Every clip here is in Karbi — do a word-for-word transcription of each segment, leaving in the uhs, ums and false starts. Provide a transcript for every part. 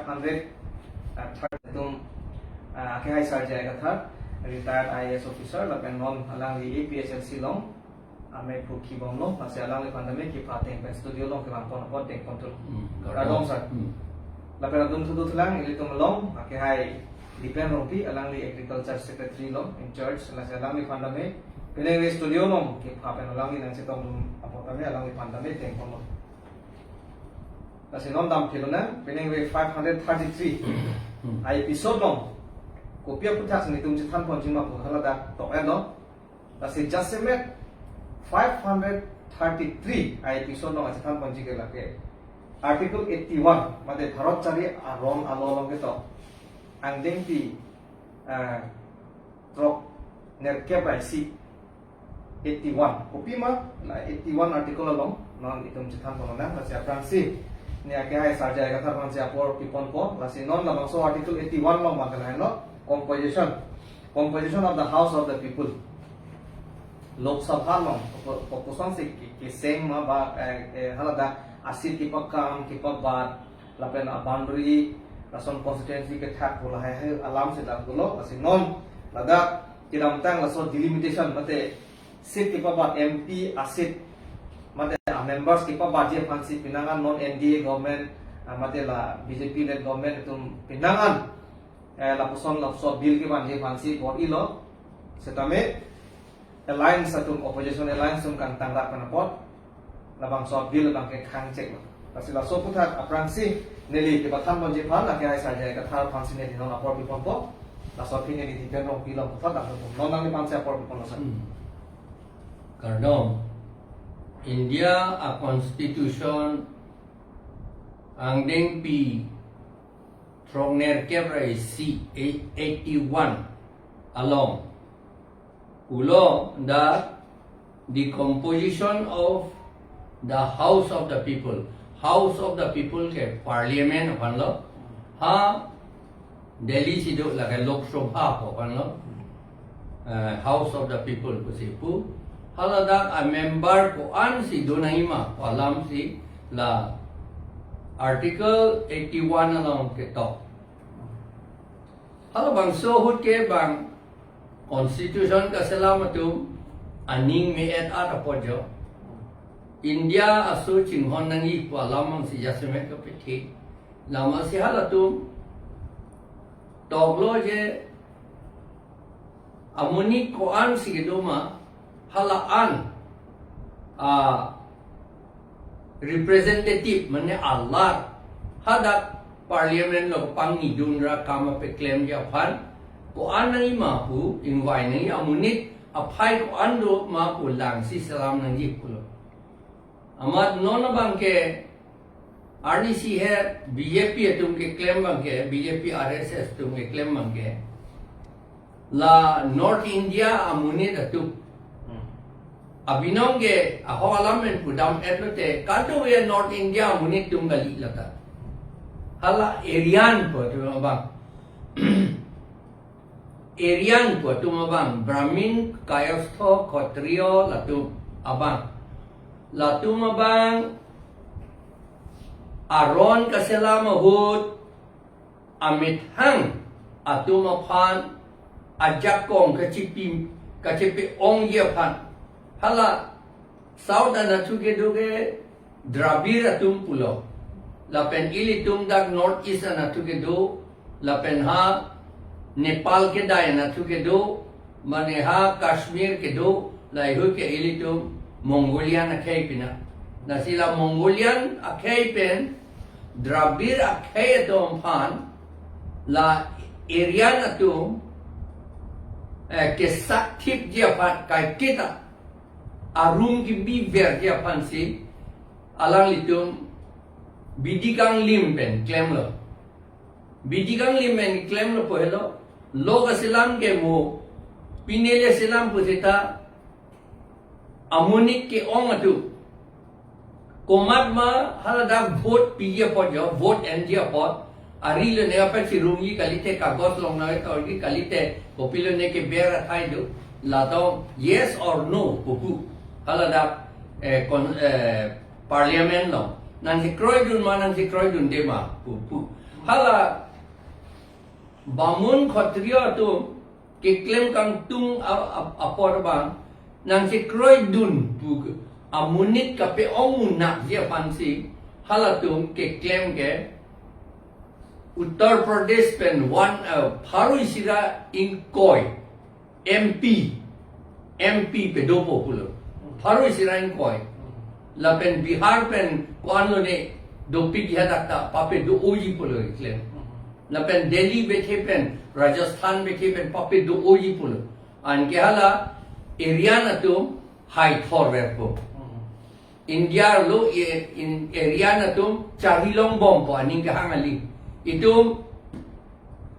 hundred thirty atum, ah, akehai Sarjai Kathar, retired I A S officer, lapen non alangli A P H L C along amei phu kibomlo, lasi alangliphan tame kepha ateng pen studio along kevangpon apot dengpon thulo. Hmm, kardom, kardom, sir. Hmm. Lapen adung thudu thulang ilitum along akehai Dipen Rongpi, alangli agriculture secretary lo in charge, lasi alangliphan tame penang ave studio along kepha pen alangli nangchetongdun apot tame alangliphan tame dengponlo. Lasi non damphilonang, penang ave five hundred thirty-three a-episode along kopi aphuthak si netum chethanponji ma pu haladak tok-etlo. Lasi jasemet five hundred thirty-three a-episode along chethanponji ke lake Article eighty-one, mate Bharat Chari Aron alo along ketok angdengpi, eh, throk nerkep ra isi, eighty-one. Kopi ma, la eighty-one article along non itum chethanponlonang, lasi aphrangsi ne akehai Sarjai Kathar aphansi apor piponpo, lasi non labangso Article eighty-one along abang ke lahenlo, composition, composition of the House of the People. Lok Sabha along, ko-, ko-, kosonsi ke-, keseng ma ba, eh, eh, haladak a-seat kepakam, kepabat, lapen a-boundary, lason constituency kethak pu lahai hai alam si dak dolo, lasi non ladak kedamtang laso delimitation mate seat kepabat, M P a-seat mate a-members kepabatji aphansi penang an non N D A government, ah, mate la B J P led government atum penang an, eh, lapuson lapuson bill kevanji aphansi bor-ilo. Setame alliance atum, opposition alliance atum kangtang rak pen apot labangso bill abang ke khangcheklo. Lasi laso aphuthak aphrangsi neli kepathanponji aphan akehai Sarjai Kathar aphansi neli non apor piponpo. Laso aphi neli Dipen Rongpi along puthot dampo. Non nangliphansi apor piponlo, sir. Hmm. Kardom. India a-constitution angdengpi throk nerkep ra isi, eighty-one along pulo, the, the composition of the House of the People. House of the People ke Parliament aphanlo. Ha Delhi si do lake Lok Sabha aphanlo. Eh, House of the People pusi pu. Haladak a-member ko-ansi do nangji ma pu alamsi la Article eighty-one along ketok. Halabangso ahut ke bang constitution kaselam atum aning me-et-at apot jo. India aso chinghon nangji pu alam abangsi jasemet kapethe. Lasi halatum toklo je amonit ko-ansi kedo ma, hala an a-representative mane alar hadak Parliament along pangnidun ra kam apeklemji aphan ko-an nangji ma pu, ingvai nangji, amonit aphai ko-an do ma pu langsi selam nangji pulo. Amat non abang ke arnisi he B J P atum keklem abang ke, B J P R S S atum keklem abang ke, la North India amonit atum. Hmm. Abinong ke ahok alam pen pudam-etlo te, kadokave North India amonit atum kali lata. Hala Aryan pu atum abang. Aryan pu atum abang, Brahmin, Kayastha, Kshatriya, latum abang. Latum abang aron kaselam ahut amethang atum aphan ajakong kachipi, kachipi-ongji aphan. Hala South anatthu kedo ke Dravid atum pulo. Lapen ilitum dak North East anatthu kedo, lapen ha Nepal kedai anatthu kedo, mane ha Kashmir kedo, lahei ahut ke ilitum Mongolian akhei pina. Lasi la Mongolian akhei pen Dravid akhei atum aphan la Aryan atum, eh, kesakthipji aphan kaiketa arum kebiverji aphansi alanglitum bidi kanglim pen klemlo. Bidi kanglim pen klemlo pu helo, lo kaselam ke mo, pine le selam pusita amonit ke-ong atum. Komat ma haladak vote piji apot jo, vote enji apot. Ari lone apa chirungji kalite, kagos long nave torji kalite, kopilone keber athai do. Latum yes or no pupu. Haladak, eh, kon-, eh, Parliament along nangchekroidun ma, nangchekroidunde ma pupu. Hala Bamun Khatriya atum keklem kangtung a- a- apor abang nangchekroidun pu amonit kape-ong munak ji aphansi halatum keklem ke Uttar Pradesh pen one uh, pharo isi ra ingkoi M P, M P pedopo pulo. Pharo isi ra ingkoi. Lapen Bihar pen ko-an lone dopik hadak ta papedo-oji pulo keklem. Lapen Delhi bethe pen, Rajasthan bethe pen papedo-oji pulo. Anke hala Aryan atum hai thor verpo. India arlo e- in Aryan atum charli longbompo aning kehang kali. Itum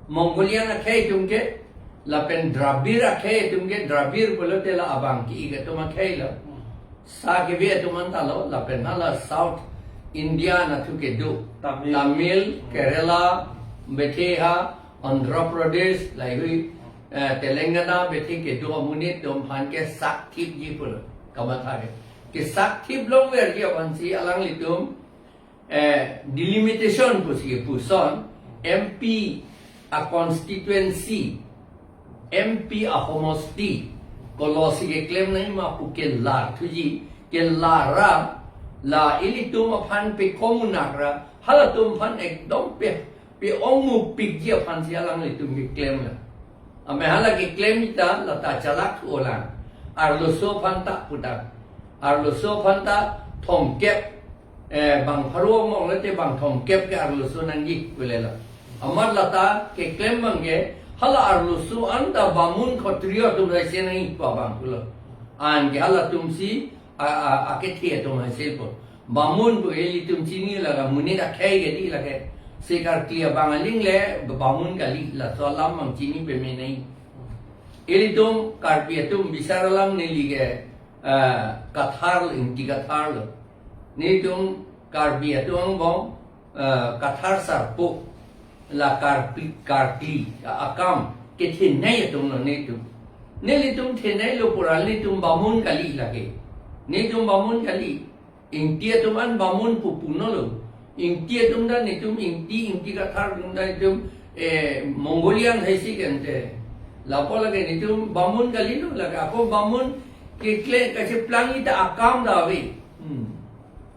Mongolian akhei atum ke, lapen Dravid akhei atum ke, Dravid pulote la abang ke-ik atum akhei lo. Sa keve atum anta lo, lapen hala South India nathu kedo. Tamil. Tamil, Kerala, bethe ha, Andhra Pradesh, laheihui, eh, Telangana bethe kedo amonit atum aphan kesakthipji pulo. Kamatha ke. Kesakthip longverji aphansi alanglitum eh, delimitation pusi puson M P a constituency, M P a homosti, kolosi keklem nangji ma pu kelar thuji, kelar ra, la ilitum aphan pe-ong munak ra, halatum aphan ekdom pe, pe-ong mupikji aphansi alanglitum keklem la. Ame hala keklem ta, lata chalak thu olang. Arloso aphan ta pudak. Arloso aphan ta thomkep, eh, bang pharo mong lote bang thomkep ke arloso nangji pulela. Amat lata keklem abang ke, hala arloso anta Bamun Khatriya atum raise nangji pu abang pulo. Anke halatumsi a, a, akethe atum hai silpo. Bamun pu ilitum chini laga, monit akhei ke di lake. Se Karkli abang aling le Bamun kali, laso alam abang chini peme nangji. Ilitum Karbi atum bisar alam neli ke, eh, Kathar, Ingti Kathar lo. Nelitum Karbi atum angbong, eh, Kathar sarpo, la Karbi, Karkli, a- akam kethenei atum lo nelitum. Nelitum thenei lo pura nelitum Bamun kali lake. Nelitum Bamun kali. Ingti atum an Bamun pu puno lo. Ingti atum ta nelitum Ingti, Ingti Kathar atum ta nelitum, eh, Mongolian haisi kente. Lapu lake nelitum Bamun kali lo lake. Ako Bamun kekle kacheplangji ta akam ta ave. Hmm.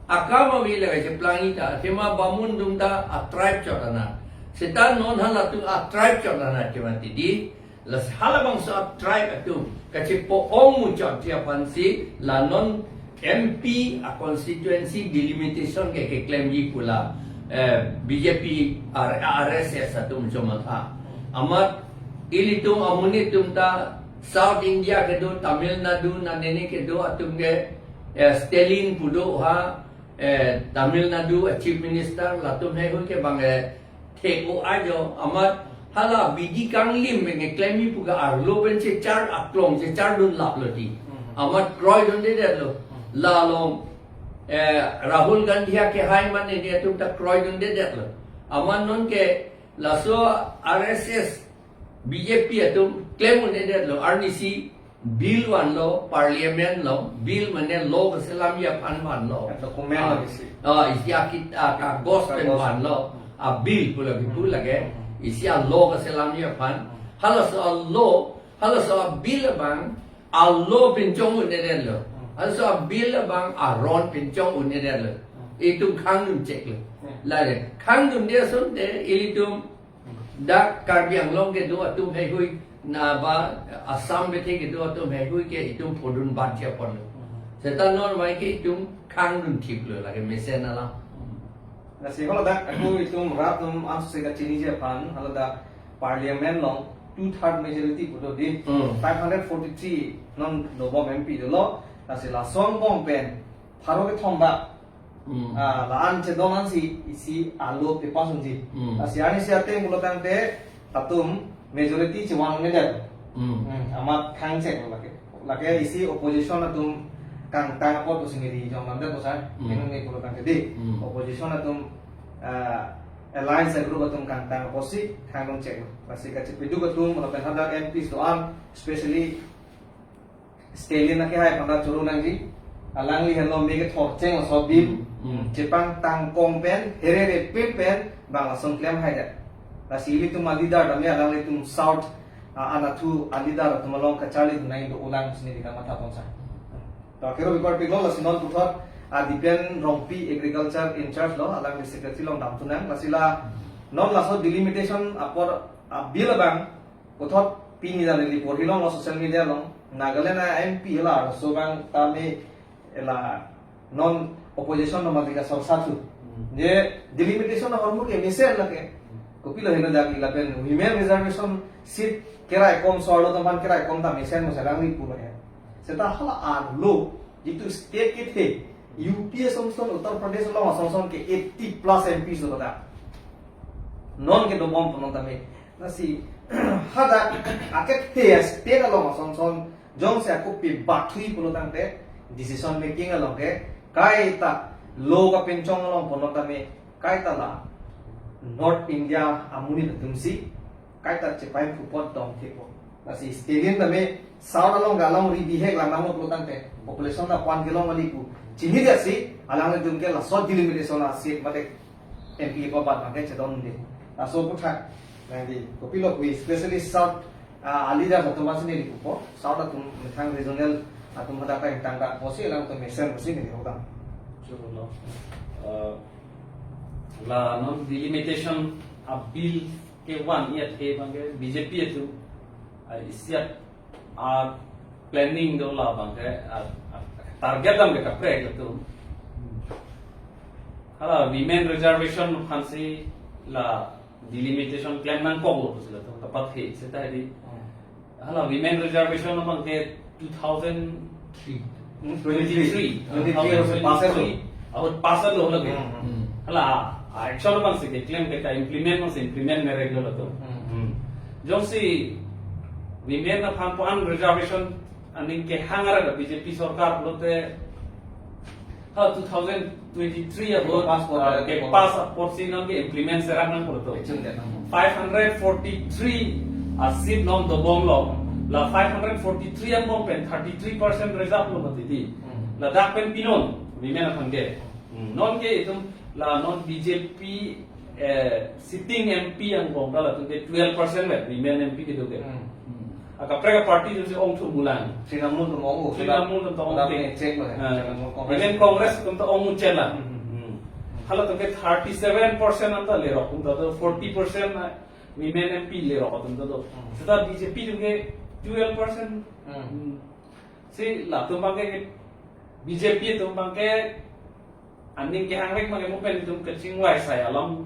Akam ave lake cheplangji ta. Athema Bamun atum ta a tribe chot anat. Seta non halatum a tribe chot anat kemati di. Lasi halabangso a tribe atum kachepo-ong muchotji aphansi la non M P a constituency delimitation ke keklemji pu la, eh, B J P R- R S S atum chomatha. Amat ilitum amonit atum ta South India kedo, Tamil Nadu, nanene kedo atum ke, eh, Stalin pudo ha, eh, Tamil Nadu a Chief Minister, latum heihui ke bang, eh, thek-o ajo, amat hala bidi kanglim pen keklemji pu ke arlo pen chechar aklong chechardun lap lo di. Mhm. Amat kroidundedet lo. Mhm. La along, eh, Rahul Gandhi akehai mane ni atum ta kroidundedet lo. Amat non ke laso R S S B J P atum klem un'edet lo, arnisi bill vanlo, parliament lo, bill mane law keselamji aphan vanlo. Document lo isi. Ah, isi akit, ah, kagos pen vanlo. A bill pu lake, pu lake. Hmm. Isi a law keselamji aphan. Hmm. Halaso a law, halaso a bill abang, a law pinchong un'edet lo. Hmm. Halaso a bill abang, aron pinchong un'edet lo. Hmm. Itum khangdun chek lo. Hmm. Lale, khangdunde asonte, ilitum dak Karbi Anglong kedo atum heihui, na ba Assam bethe kedo atum heihui ke itum phodun bat ji apon lo. Mhm. Seta non mai ke itum khangdun thip lo lake mesen alam. Lasi haladak ako itum rat atum ansi kachiniji aphan, haladak parliament along two third majority pudo di, hmm, five hundred forty-three non dobom M P dolo, lasi lason bom pen pharo kethom ba. Hmm. Ah, la-an chedon ansi isi a law pepass unji. Hmm. Lasi arnisi ateng pulo tangte latum majority chevan un'edet. Hmm. Hmm, amat khang chek lo lake. Lake isi opposition atum kangtang apot pusi ngiri jong lamdet pusi. Hmm. Inung ngi pulo tangte di. Hmm. Opposition atum, ah, alliance group atum kangtang apotsi khangdun chek lo. Lasi kachepeduk atum lapen hadak M Ps doan, especially Stalin akehai aphan ta choro nangji. Alangli henlo me kethor cheng laso bill. Hmm, hmm. Chepangtang kong pen, herere pil pen, Bang lason klem hai det. Lasi ilitum a-leader tame alanglitum South, ah, anatthu a-leader atum along kacharli dun nangji do-olang pusi neli kamatha tong sa. To akero bipar pilo lasi non puthot, ah, Dipen Rongpi agriculture in charge lo, alangli secretary along damthu nang, lasi la non laso delimitation apor, ah, bill abang puthot pini dan neli porhi longlo social media along, Nagaland a-M P la, laso abang tame la non opposition no madrika sorsa thu. Hmm. Je delimitation ahormu ke mesen lake. Hmm. Kopilo henlo dak lapen women reservation seat keraikom so-arlo atum aphan keraikom ta mesen mo sarang ri pulo ya. Seta hala arlo jitu state kethe U P asonson, Uttar Pradesh along asonson ke eighty plus M Ps do ta. Non kedobom pon tame. Lasi hadak akethe state along asonson jongsi ako pebatthui pulo tangte decision making along ke kaita lo kapinchong along pon tame kaita la North India amonit atumsi kaita chepai phupot dong thepo. Lasi state in tame South along galong ri bihek la nanglo pulo tangte population ta pan kelong ali pu. Chini dia si alanglitum ke laso delimitation a-seat mate M P pabat abang ke chedon de. Laso aphuthak nangdi kopilo pu, especially South, ah, a-leader atum aphansi neli pupo. South atum methang regional atum hadak ta ingtang ta pusi alangtum mesen pusi neli hodam. Chulo. Eh, la non delimitation a-bill kevan-i athe abang ke B J P atum, ah, isiat a-planning do labang ke, ah, ah, target dam ke kaprek latum. Hala women reservation aphansi la delimitation klem nangkoklo pusi latum kapathe seta di. Hmm. Hala women reservation abang ke two thousand three. Hmm, twenty-three. Twenty-three ahut pass lo. Ahut pass lo lagi. Hmm, hmm. Hmm. Hala, ah, action abangsi keklem ke ka-implement abangsi implement merek lo latum. Hmm. Hmm. Jongsi women aphan pu-an reservation aning kehang arat B J P sorkar pulote ha two thousand twenty-three ahut, pass ah, ke pass apotsi non ke-implement serak nangkoklo. Action ke nang. Five hundred forty-three a-seat non dobomlo. La five hundred forty-three angbong pen thirty-three percent reserve lo mati di. Hmm. Ladak pen pinon women aphan ke. Hmm. Non ke itum la non B J P, eh, sitting M P angbong ta latum ke twelve percent le women M P kedo ke. Hmm. Hmm. Akaprek a-party atumsi ongthu mulang. Trinamool atum ong-o. Trinamool atum ta ong-o. Lapen check lo. Ah. Trinamool Congress. Even Congress atum ta ong-o chela. Hmm, hmm, hmm. Hmm. Halatum ke thirty-seven percent anta lerok atum ta do, forty percent, ah, women M P lerok atum ta do. Hmm. Seta B J P atum ke twelve percent. Hmm. Hmm. Si latum abang ke B J P atum abang ke aning kehang rek mane mo pen itum kachingvai sai alam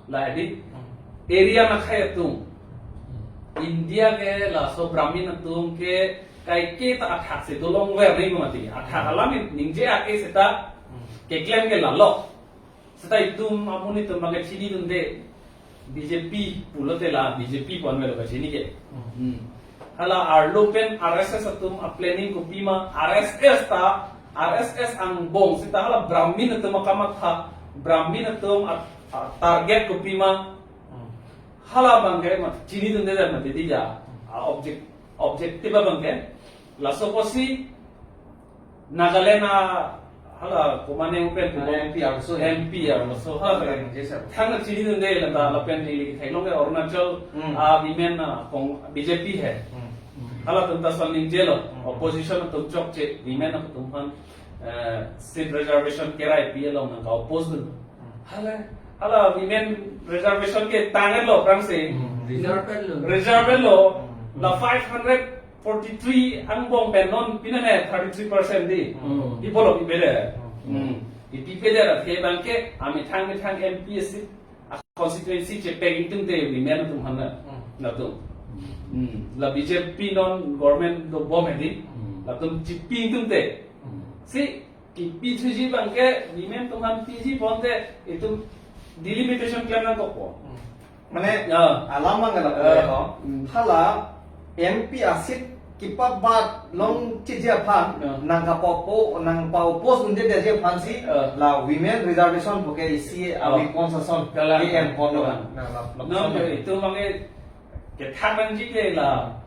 lahai di. Hmm. Area akhei atum. Hmm. India ke laso Brahmin atum ke kaike ta athak si dolong ver ni mati. Athak alam ningje ake seta, hmm, keklem ke lalo. Seta itum amonit atum abang ke chinidunde. B J P pulote la B J P pu-an avelo kachini ke. Hmm. Hmm. Hala arlo pen R S S atum a-planning kopima, R S S ta, R S S angbong seta hala Brahmin atum akamatha, Brahmin atum a, a-target kopima. Hmm. Hala abang ke mat chinidunde mati di ja. A-object, objective abang ke. Laso apotsi Nagaland a hala komane open ko, ah, M P arloso. M P arloso. Hala, hala, yes, sir. Thang chinidunde lata, hmm, lapen neli theklong ke Arunachal, hmm, a-women a kong B J P hai. Hmm. Halatum ta sol ningjelo, hmm, opposition atum chokche, women atum aphan, eh, seat reservation keraipi along nangka-oppose dun. Hmm. Hala, hala women reservation ke tanglo prangse. Hmm. Reserve lo. Reserve lo. Hmm. La five hundred forty-three angbong pen non pinane thirty-three percent di. Hmm. Di bolo pipede. Hmm. Hmm. Di pipede ra ke abang ke amethang methang M P seat a-constituency chepek ingtungte women atum aphan na. Hmm. Latum. Hmm. La B J P non government dobom di. Hmm. Latum chipi ingtungte. Hmm. Si kipi thuji abang ke women atum aphan piji ponte itum delimitation klem nangkokpo. Hmm. Mane, ya, alam abang ke la, eh, ko. Hmm. Hala M P a-seat kepabat long chiji aphan, ya, nangkapopo, nangpa-oppose dunde ji aphansi, eh, la women reservation pu ke isi, oh, awi concession, kalang, ke en pon lo kan. Kalang. Nah, la, la, no, no, itum abang ke kethak nangji ke la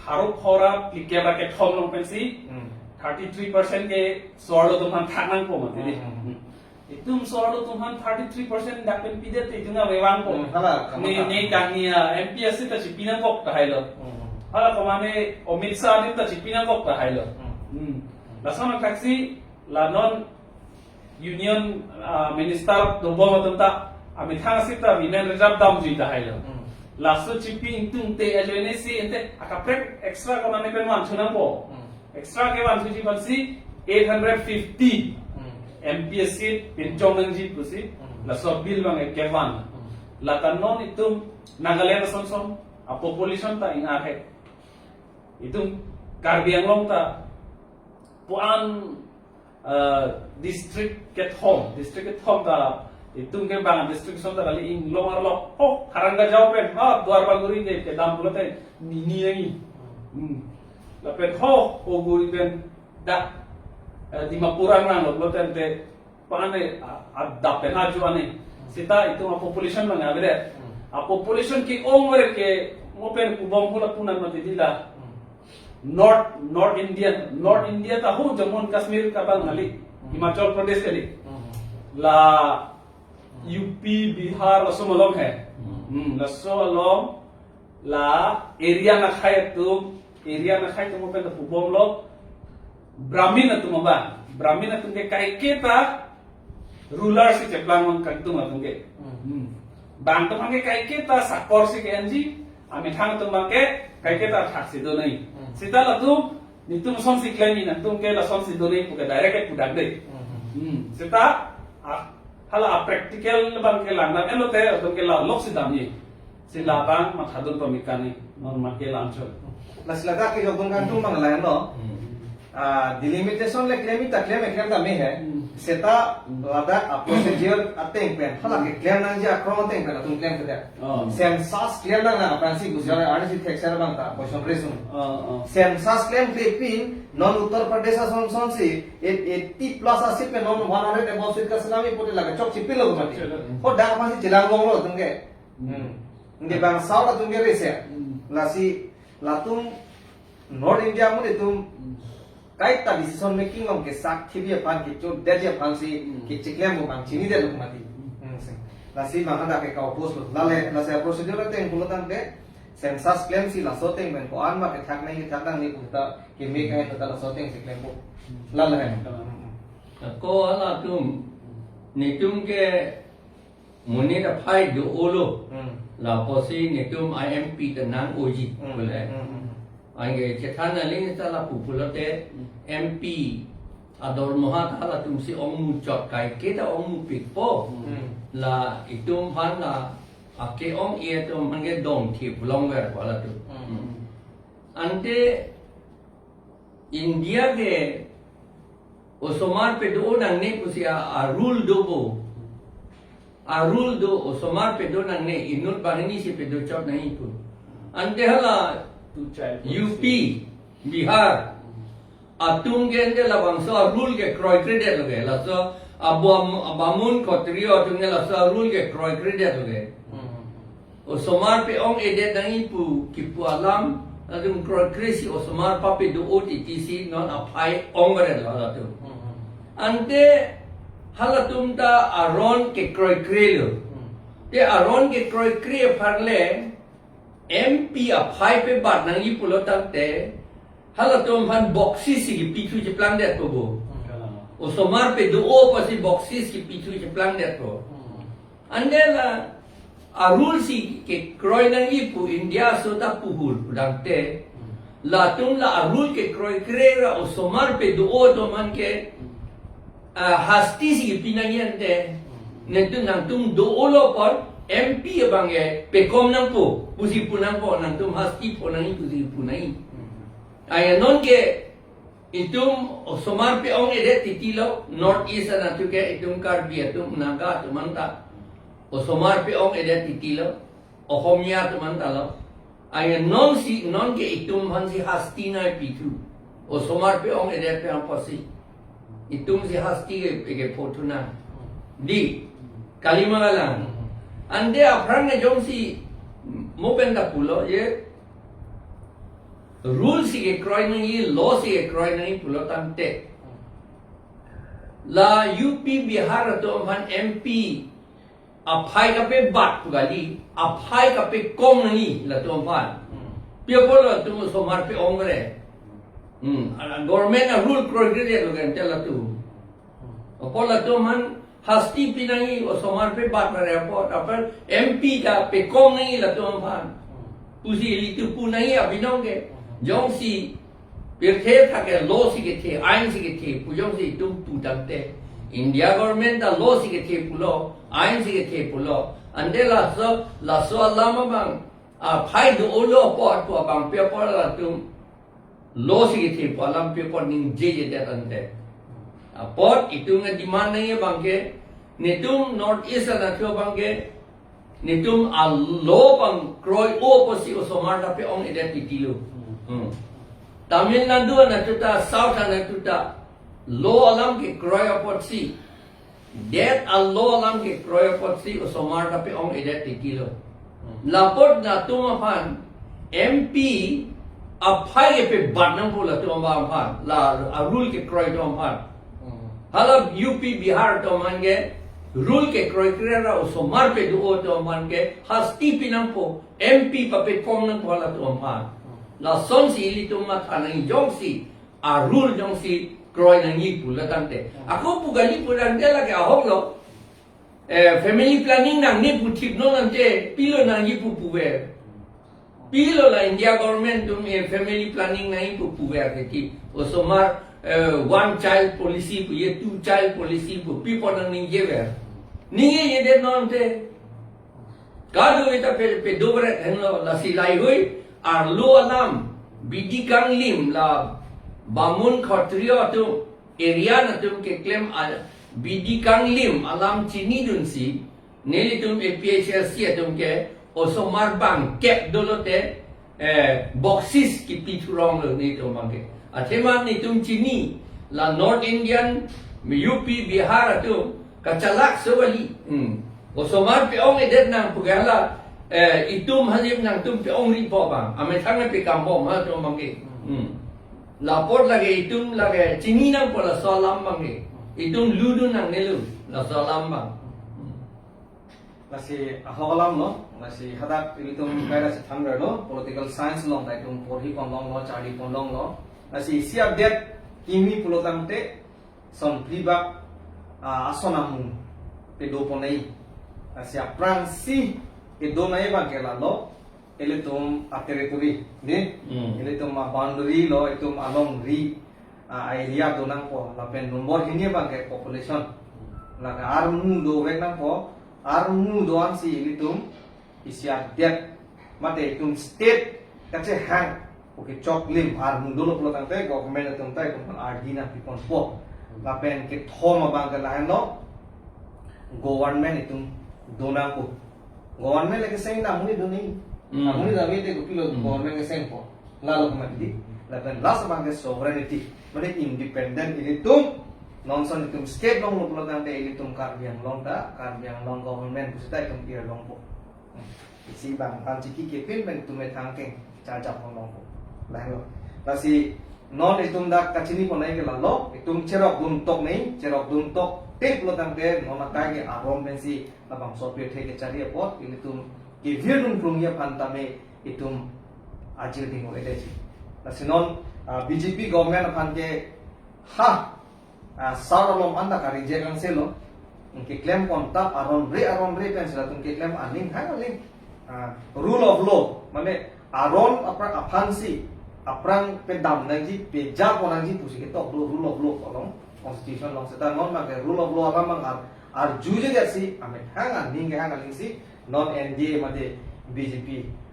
pharo phra phlikep ra kethom along pensi, hmm, thirty-three percent ke so-arlo atum aphan thak nangpo mati di. Hmm, hmm, hmm. Hmm. Itum so-arlo atum aphan thirty three percent dak pen pidet te itum avevangpo. Hmm, hala, ne, kamatha. Ne kangni a-M P asi ta chipi nangkok tahai lo. Hmm. Hala komatne Amit Shah adim ta chipi nangkok tahai lo. Hmm. Hmm. Lason athaksi la non Union, ah, Minister dobom atum ta amethang asi ta women reserve damjui tahai lo. Hmm. Laso chipi ingtungte ajoine si ente akaprek extra komatne pen vanthu nangpo. Hmm. Extra kevanthuji aphansi eight hundred fifty Hmm. M P asi pinchong nangji pusi Hmm. laso bill abang kevan. Hmm. Lata non itum Nagaland ason son a-population ta ingarhe. Itum Karbi Anglong ta pu-an, eh, district kethom, district kethom ta itum ke bang district ason ta kali inglong arlo. Oh, Harangajao pen, ha, Duar Bagori ke kedam pulote nini nangji. Hmm. Lapen ho, Oguri pen dak, eh, Dimapur angrang lo pulote ante pu-an e, a, adap pen ajo ane. Seta itum a-population abang avedet. Hmm. A-population ke-ong vere ke mo pen kubom hula punan mati dila. Hmm. North, North India, North India ta ho Jammu and Kashmir ke abang kali. Hmm. Himachal Pradesh kali. Hmm. La U P, Bihar, laso malom he. Hmm. Hmm, laso alom la area akhei atum, area akhei atum pen kubom lo Brahmin atum abang. Brahmin atum ke kaiketa ruler si cheplang abang kangtung atum ke. Hmm. Hmm. Bang atum abang ke kaiketa sakor si ke-enji, amethang atum abang ke kaiketa thak si do nangji. Hmm. Seta latum netum son si klemji, nangtum ke lason si do nangji pu ke direct ke pudak de. Hmm. Hmm. Seta, ah, hala a-practical abang ke langdam enlo te, atum ke la lok si damji. Si labang mathadun pamikani, non make lamchon. Lasi ladak kejokdun kangtung abang lahenlo. Hmm. Ah, delimitation le klem ta klem, klem ta me he. Hmm. Seta Hmm. ladak a-procedure ateng pen, hala keklem nangji akrong ateng pen atum klemkledet. Oh. Census klem nang nang aphansi gusi arni si thekser abang ta question raise un. Oh, oh. Census klemkle pin, non Uttar Pradesh ason son si, eight, eighty plus asi pen non one hundred above seat kaselam i pute lake chokche pilo mati. Chokche lo. Ko dak aphansi chelang bong lo atum ke. Hmm. Nde bang South atum ke rese. Hmm. Lasi latum North India amonit atum Hmm. kaita decision making along kesak thibi aphan, kechodetji aphansi Hmm. kecheklem abang chinidetlo mati. Hmm. Hmm, si. Lasi bang hadak ke ka-oppose lo. Lale, lasi procedure ateng pulo tangte census klemsi laso ateng pen ko-an ma kethak nangji, kethak nangne pu ta keme kai ta laso ateng si klempo. Hmm. Lale. Hmm. Ko halatum netum ke monit aphai do-olo. Hmm. Lapusi netum a-M P ta nang-oji Hmm. pule. Hmm, hmm, hmm. Anke chethan aling ta lapu pulote Hmm. M P adormoha ta halatum si ongmuchot, kaiketa ongmupikpo. Hmm. La itum aphan la ake-ong-e atum aphan ke dongthe pu longver ko halatum. Hmm. Hmm. Ante India ke osomar pedo nangne pusi a, a-rule do bo. A-rule do, osomar pedo nangne, inut banghini si pedo chot nangji pu. Ante hala Two child U P, policy. Bihar atum ke ante labangso a-rule ke kroikredetlo ke. Laso abam, abamun khotrio atum ke laso a-rule ke kroikredetlo ke. Hmm. Osomar pe-ong-edet nangji pu kipu alam, latum kroikresi osomar pape do-o titi si non aphai ongredetlo latum. Hmm. Ante halatum ta aron kekroikrelo. Hmm. Te aron kekroikre aphan le M P aphai pebat nangji pulo tangte, halatum aphan boxes si kipithu cheplangdetpo bo. Hmm. Osomar pe do-o pusi boxes kipithu cheplangdetpo. Hmm. Ante la a-rule si kekroi nangji pu India aso ta puhur pudamte. Hmm. Latum la a-rule kekroikre ra osomar pe do-o atum aphan ke, Hmm. ah, hasti si kipi nangji ante. Hmm. Netum nangtum do-olo apot M P abang ke pekom nangpo, pusi pu nangpo, nangtum hasti pho nangji pusi pu nangji. Hmm. Ai non ke itum osomar pe-ong-edet titi lo, North East anatthu ke itum Karbi atum, Naga atum anta osomar pe-ong-edet titi lo, Ohomia atum anta lo. Ai non si, non ke itum aphan si hasti nangpithu. Osomar pe-ong-edet pen apotsi itum si hasti ke, ke phothunang. Dei, kali ma kalang. Ante aphrang ke jongsi mo pen ta pulo, ye rule si kekroi nangji, law si kekroi nangji pulo tangte, La U P Bihar atum aphan M P aphai kapebat pu kali, aphai kapekong nangji latum aphan. Hmm. Pi apot latum osomar pe-ong re. Hmm, ala government a-rule kroikre lo kan te latum. Apot latum aphan hasti pi nangji, osomar pebat re apot, apot M P ta pekong nangji latum aphan pusi ilitum pu nangji abinong ke. Jongsi pirthe athak ke law si kethe, ain si kethe pu jongsi itum pu tangte, India government ta law si kethe pulo, ain si kethe pulo. Ante laso, laso alam abang aphai do-olo apot pu abang pi apot latum law si kethe pu alam pi apot ningjejedet ante. Apot itum a-demand nangji abang ke, netum North East anatthu abang ke, netum a-law abang kroi-o apotsi osomar ta pe-ong-edet titilo. Hmm. Tamil Nadu anatthu ta, South anatthu ta, law alam kekroi apotsi, det a-law alam kekroi apotsi osomar ta pe-ong-edet titilo. Hmm. Lapot latum aphan M P aphai kepebat nangpo latum abang aphan, la a-rule kekroi atum aphan. Hmm. Hala U P Bihar atum aphan ke rule kekroikre ra osomar pedo-o atum aphan ke hasti pi nangpo, M P papekong nangpo latum aphan. Hmm. Lasonsi ilitum matha nangji, jongsi a-rule jongsi kroi nangji pulo tangte. Hmm. Ako pu kali pu tangte lake ahok lo. Eh, family planning nangne pu thip non ante pilo nangji pu puver. Pilo la India government atum, eh, family planning nangji pu puver ke ti. Osomar, eh, one child policy pu, ye two child policy pu pi apot nangningjever. Ningjejedet non ante. Kadokave ta pe, pedobret henlo, lasi laheihui arlo alam, bidi kanglim la Bamun Khatriya atum, Aryan atum keklem a, bidi kanglim alam chinidunsi, nelitum A P H L C atum ke osomar bangkep dolote, eh, boksis kipi thurong lo netum abang ke. Athema netum chini, la North Indian, U P, Bihar atum kachalak so kali. Hmm. Osomar pe-ong-edet nang pu ke hala, eh, itum hanjim nangtum pe-ongripo abang. Amethang pe kambom ha atum abang ke. Hmm. Lapot lake itum lake chini nangpo laso alam abang ke. Itum ludun nangnelo laso alam abang. Hmm. Lasi ahok alam lo, lasi hadak ilitum kaira si thanver lo, political science along ta itum porhi ponlong lo, charli ponlong lo. Lasi isi adet kimi pulo tangte, son plibak, ah, ason amu pedo ponnai. Lasi aphrangsi pedo nai abang ke lalo, ilitum a-territory, ne? Hmm. Ilitum a-boundary lo, itum alongri, ah, area do nangpo, lapen nombor hini abang ke population. Lake armu dovek nangpo, armu do-ansi ilitum isi adet, mate itum state kachehang, oke choklim armu dolo pulo tangte government atum ta itum kan ardi nangpiponpo. Lapen kethom abang ke lahenlo, government itum do nangpo. Government lake seng na amonit do nangji. Hmm. Amonit ave te kopilo Hmm. government kesengpo. Lalo komat di. Lapen last abang ke sovereignty. Mane independent ilitum, non son itum state longlo pulo tangte ilitum Karbi Anglong ta, Karbi Anglong government pusita itum ir longpo. Hmm. Isi abang, kan chiki kepin pen itum methang keng, charjap longpo. Lahenlo. Lasi non itum dak kachini ponnai ke lalo, itum cherokdun tok nai, cherokdun tokte pulo tangte non akai ke aron pensi labangso apirthe kecharli apot, ilitum kevirdun krungji aphan tame itum ajir ding-o-edetji. Lasi non, ah, B J P government aphan ke ha, ah, sar alom anta ka-reject angse lo. Keklem kontap aron re, aron re pensi latum keklem aning hang aling. Ah, rule of law, mane aron apra-, aphansi, aphrang pedam nangji, peja pon nangji pusi ketok do rule of law along, constitution along. Seta non abang ke rule of law alam abang ar-, arjujedet si, amethang aning kehang alingsi, non N D A mate B J P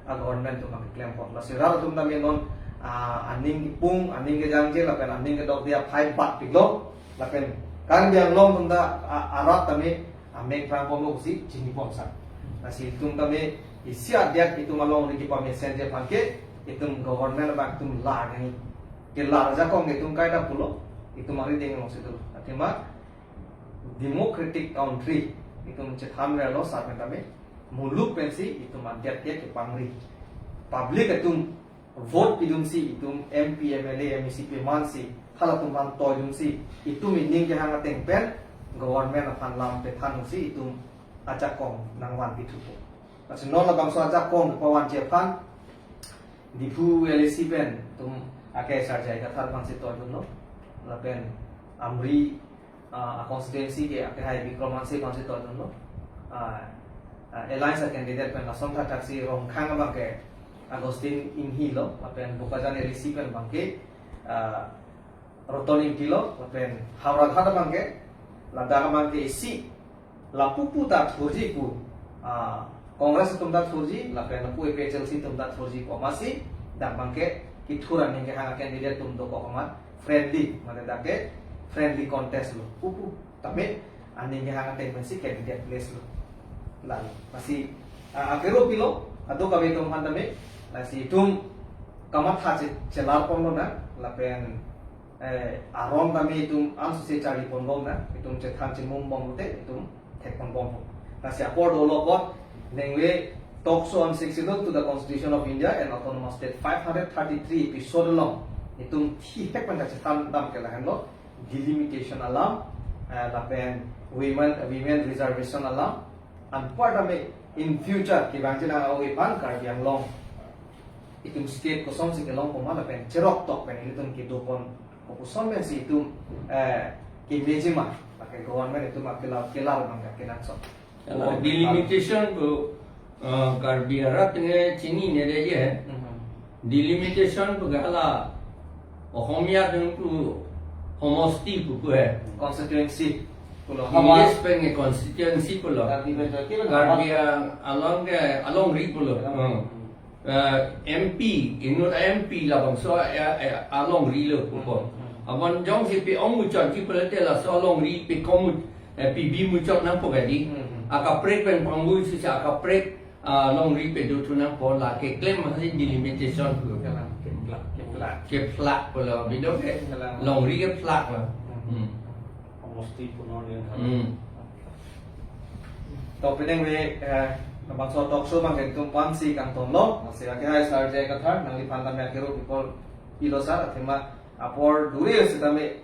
a-government atum abang keklem pon. Lasi rat atum tame non, ah, aning kipung, aning kejangje, lapen aning kedokde aphai bat piklo, lapen Karbi Anglong atum ta, ah, arat tame amek phrang ponpo pusi chini pon sa. Lasi itum tame isi adet itum alongri kepamesen je aphan ke, itum government abang itum lar nangji. Kelar ajakong itum kaita pulo, itum ari deng alongsi do. Athema democratic country itum chethanverlo sar pen tame, muluk pensi itum adet ke kepangri. Public atum vote pidunsi itum M P, M L A, M A C pemansi Halatum aphan toidunsi, itum ining kehang ateng pen government aphan lam pethansi itum ajakong nangvan pithupo. Lasi non labangso ajakong kepavanji aphan Diphu L A C pen itum ake Sarjai Kathar aphansi toidunlo. Lapen Amri, ah, constituency ke ake hai Bikram Hanse aphansi toidunlo. Ah, ah, alliance a candidate pen lason thakthak si Rongkhang abangke Augustine Enghee lo, lapen Bokajan L A C pen abangke, ah, Roton Ingti lo, lapen Howraghat abangke, ladak abangke isi lapu pu ta thurji pu, ah, Congress atum ta thurji, lapen lapu A P H L C atum ta thurji pu amatsi, dak abangke kethur aning kehang candidate atum dokok amat friendly, mane dak ke friendly contest lo, pu pu. Tame aning kehang ateng pensi candidate place lo. Lalo. Lasi, ah, akero pilo, kadokave atum aphan tame, lasi itum kamatha che-, chelar ponlonang, lapen, eh, aron tame itum ansose charli ponbomnang, itum chethan chemum bom te, itum thek ponbompo. Lasi apor dolo apot, ningve talk show on sixth schedule to the Constitution of India and Autonomous State five hundred thirty-three episode along, itum thihek pen kachethan dam ke lahenlo, delimitation alam, eh, lapen women, women reservation alam, anpar tame in future kevangji nang-ave aphan Karbi Anglong itum state kosonsi kelongpo ma lapen cherok tok pen ilitum kedo pon kopuson pensi itum, eh, kemeji ma, lake government itum akelar, kelar abang kenangsot. Kalau delimitation pu, eh, Karbi arat nge chinine dei he. Mhm. Delimitation pu ke hala Ohomia atum pu homosti pu pu he. Constituency pulo. English pen nge constituency pulo. Karbi pen to, Karbi, ah, along ke, alongri pulo. Alongri. Hmm. Eh, M P, inut M P labangso, eh, eh, alongri lo pupo. Hmm. Abang jongsi pe-ong muchot ji pulote laso alongri pe-kom mu-, eh, pibi muchot nangpo kadi. Hmm. Akaprek pen pangbu sisa akaprek, ah, longri pedo thu nangpo, lake keklem masi delimitation pu. Kelang, keplak, keplak. Keplak pulo, bidok ke. Kelang. Longri keplak lo. Hmm. Hmm. Homosti punirnidhan. Hmm. To penang ve, eh, labangso talk show abang itum aphansi kangtonlo, lasi ake hai Sarjai Kathar, nangliphan tame akero pi pon pilo sir, athema apor dure setame,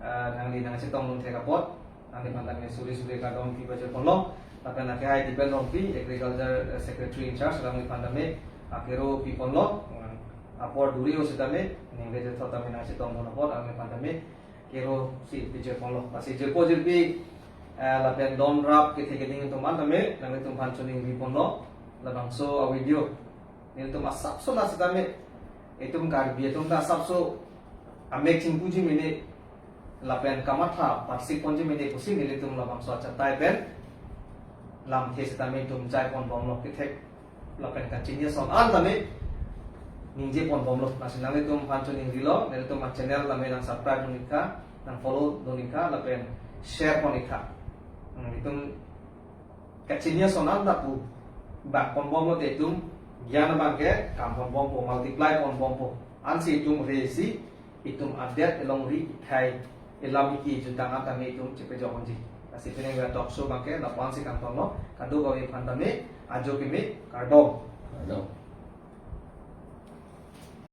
eh, nangli nangchetongdun thek apot, nangliphan tame suri suri kardom pi pajir ponlo, lapen ake hai Dipen Rongpi, Agriculture, eh, Secretary in charge, nangliphan tame akero pi ponlo, apor dure setame, ningve jethot tame nangchetongdun apot, nangliphan tame, kero si pijir ponlo. Lasi jirpo jirpi, eh, lapen don rap kethe keding atum an tame, nanglitum aphan choningri ponlo, labangso a-video. Nelitum asapso la setame, itum Karbi atum ta asapso amek chingpuji mene, lapen kamatha parsik ponji mene pusi nelitum labangso achatai pen lamthe setame itum chai ponbomlo kethek. Lapen kachini ason an tame ningje ponbomlo. Lasi nanglitum aphan choningrilo, nelitum a-channel tame nang subscribe dun-ik tha, nang follow dun-ik tha, lapen share pon-ik tha. Hmm, itum kachini ason an ta pu bak ponbomlote itum gyan abangke kam ponbompo, multiply ponbompo. Ansi itum resi itum adet elongri ikhai elam iki jutang an tame itum chepejok unji. Lasi penang ve talk show abangke lapu-ansi kangtonlo, kadokave aphan tame ajo kimi kardom. Kardom.